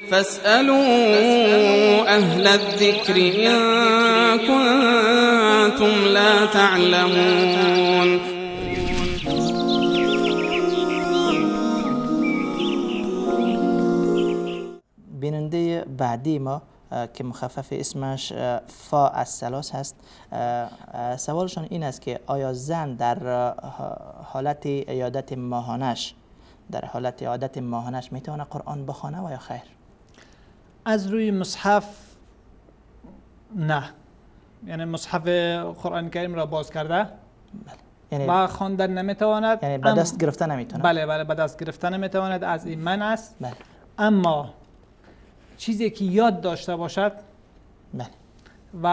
فاسألوا أهل الذكر إن كنتم لا تعلمون. بیننده بعدی ما که مخفف اسمش فا از ثلاث هست، سوالشان این است که آیا زن در حالت عیادت ماهانش، در حالت عادت ماهانش میتونه قرآن بخوانه و یا خیر؟ از روی مصحف نه، یعنی مصحف قرآن کریم را باز کرده، بله. یعنی با خواندن نمیتواند، یعنی به دست گرفته نمیتواند. بله بله، به دست گرفته نمیتواند، از این من است. بله. اما چیزی که یاد داشته باشد، بله، و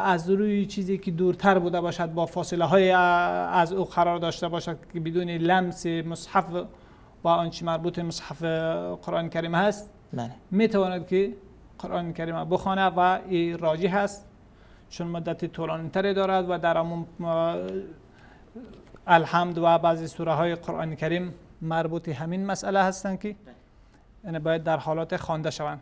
از روی چیزی که دورتر بوده باشد، با فاصله های از او قرار داشته باشد که بدون لمس مصحف و آنچه مربوط مصحف قرآن کریم هست، بله، میتواند که قرآن کریم بخوانه و این راجح هست، چون مدت طولانی تری دارد و در عموم الحمد و بعضی سوره های قرآن کریم مربوط همین مسئله هستند که یعنی باید در حالات خوانده شوند.